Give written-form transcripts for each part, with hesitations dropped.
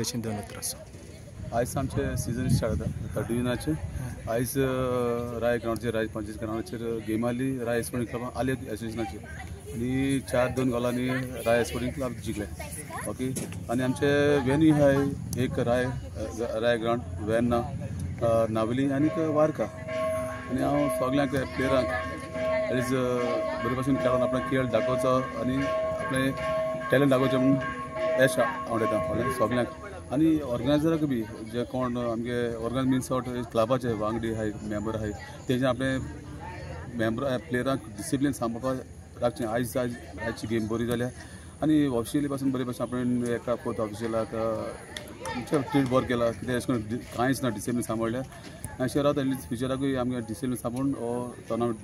विशीं दोन उतरां सांग. आयज आमचें सिजन स्टार्ट जाता थर्ड डिविजनाचें. आयज राय ग्रावंडाचेर, राय पंचायत ग्रावंडाचेर गेम आसली राय स्पोर्टिंग क्लबान आले एसोसिएशनाचेर आनी 4-2 गोलांनी राय स्पोर्टिंग क्लब जिखले. ओके, आनी आमचे वेन्यू आहाय एक राय राय ग्रावंड, वेर्ना, नावेली आनी वार्का. आनी हांव सगल्यांक प्लेयरांक एज बरे भाशेन खेळोन आपलो खेळ दाखोवचो आनी आपलें टॅलंट दाखोवचें म्हणून येश आवडटा सगल्यांक. आनी ऑर्गनायजराक बी जे कोण आमगे ऑर्गनायज मिन्स आवट क्लबाचे वांगडी आहाय, मेंबर आहाय, तेजे आपले मेंबर प्लेयरांक डिसिप्लीन सांबाळपाक राखचें. आयज आयज आयची गेम बरी जाल्या आनी ऑफिशियली पासून बरे भाशेन आपणें एका फोर्थ ऑफिशियलाक ट्रीट बरो केला, कितें अशें करून कांयच ना, डिसिप्लीन सांबाळ्ळ्या. अशें रावता एटलीस्ट फ्युचराकूय आमगे डिसिप्लीन सांबाळून हो टोर्नामेंट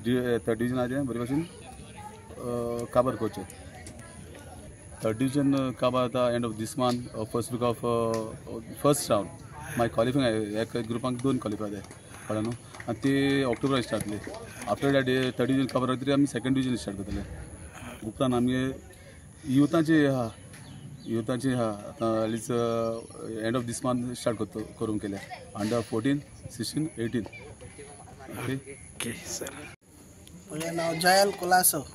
थर्ड डिविजनाचें बरे भाशेन काबार करचें. थर्ड डिविजन काबार जाता end of this month, first week of first round. मागीर क्वॉलिफाय एक ग्रुपांक 2 क्वॉलिफाय जाय कळ्ळें न्हू, आनी ती ऑक्टोबराक स्टार्ट जातली. आफ्टर that third division काबार जातकीर आमी सेकंड डिविजन स्टार्ट करतले. उपरांत आमगे युथांचे आहा, युथांचे आहा आतां at least end of this month start करतो करूंक केल्या अंडर 14, 16, 18. Okay okay sir. म्हजें नांव जयल कुलासो.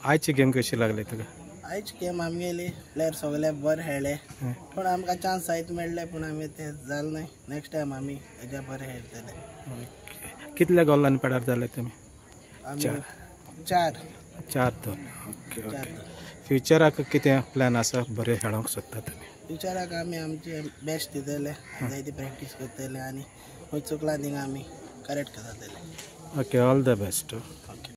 आयची गेम कशी लागली तुका? आयची गेम आमगेली प्लेयर सगळे बरे खेळ्ळे, पूण आमकां चान्स जायत मेळ्ळे पूण आमी ते जालें न्हय. नेक्स्ट टायम आमी हेज्या बरे खेळटले. कितल्या गोलांनी पेडार जाले तुमी? आमी 4. 4-2. Okay okay. फ्युचराक कितें प्लॅन आसा? बरें खेळोंक सोदता तुमी? फ्युचराक आमी आमचे बेस्ट दितले, जायती प्रॅक्टीस करतले आनी खंय चुकलां थिंगा आमी करेक्ट करतले. Okay, all the best. Okay.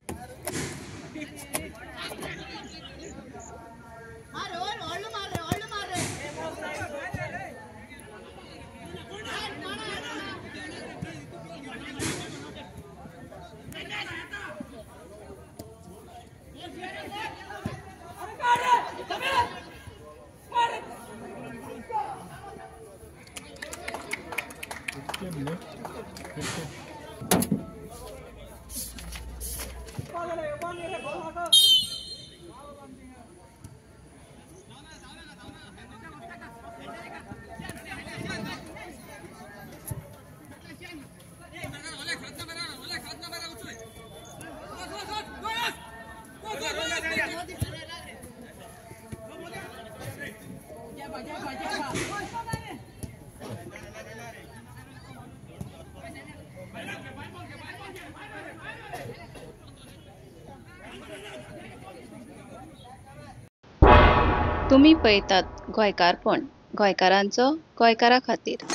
तुम्ही पळयतात गोंयकारपण, गोंयकारांचो गोंयकारा खातीर.